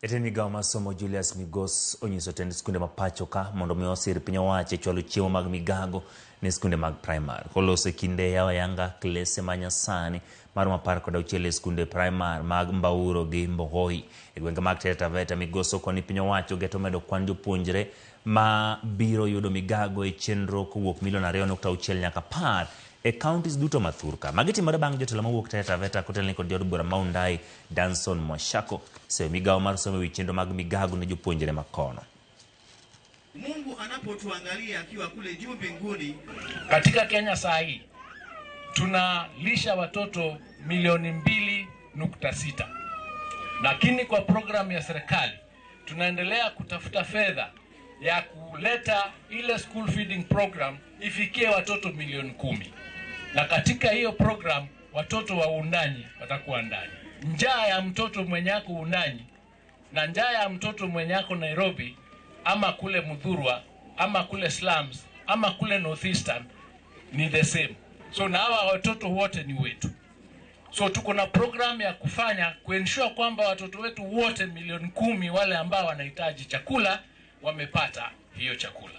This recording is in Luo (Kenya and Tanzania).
Jatend migao mar somo Julius Migos onyiso tend skunde ma pacho ka mondo mi osir piny owacho e chwalo chiemo mag migago ne skunde mag primar. Koloso e kinde yawo ayanga klese ma nyasani maromo 16 e skunde primar mag Mbauro gi Mbogoi e gwenge mag Taita Taveta, Migos okoni piny owacho geto medo kwan jopuonjre ma biro yudo migago e chenro kowuok milion 2.6 nyaka 10 e counties duto ma thurka. Magi timore bang' jotelo mawuok Taita Taveta kotelni kod jaod bura ma Undai Danson Mwashako seyo migawo mar somo ewi chenro mag migago ne jopuonjre ma kono. Mungu anapotuangalia akiwa kule juu mbinguni. Katika Kenya saa hii tunalisha watoto milioni 2.6, lakini kwa programu ya serikali tunaendelea kutafuta fedha ya kuleta ile school feeding program ifikie watoto milioni 10, na katika hiyo program watoto wa Wundanyi watakuwa ndani. Njaa ya mtoto mwenye ako Wundanyi na njaa ya mtoto mwenye ako Nairobi ama kule Muthurwa ama kule slums ama kule Northeastern ni the same. So na hawa watoto wote ni wetu. So tuko na program ya kufanya kuensure kwamba watoto wetu wote milioni 10 wale ambao wanahitaji chakula wamepata hiyo chakula.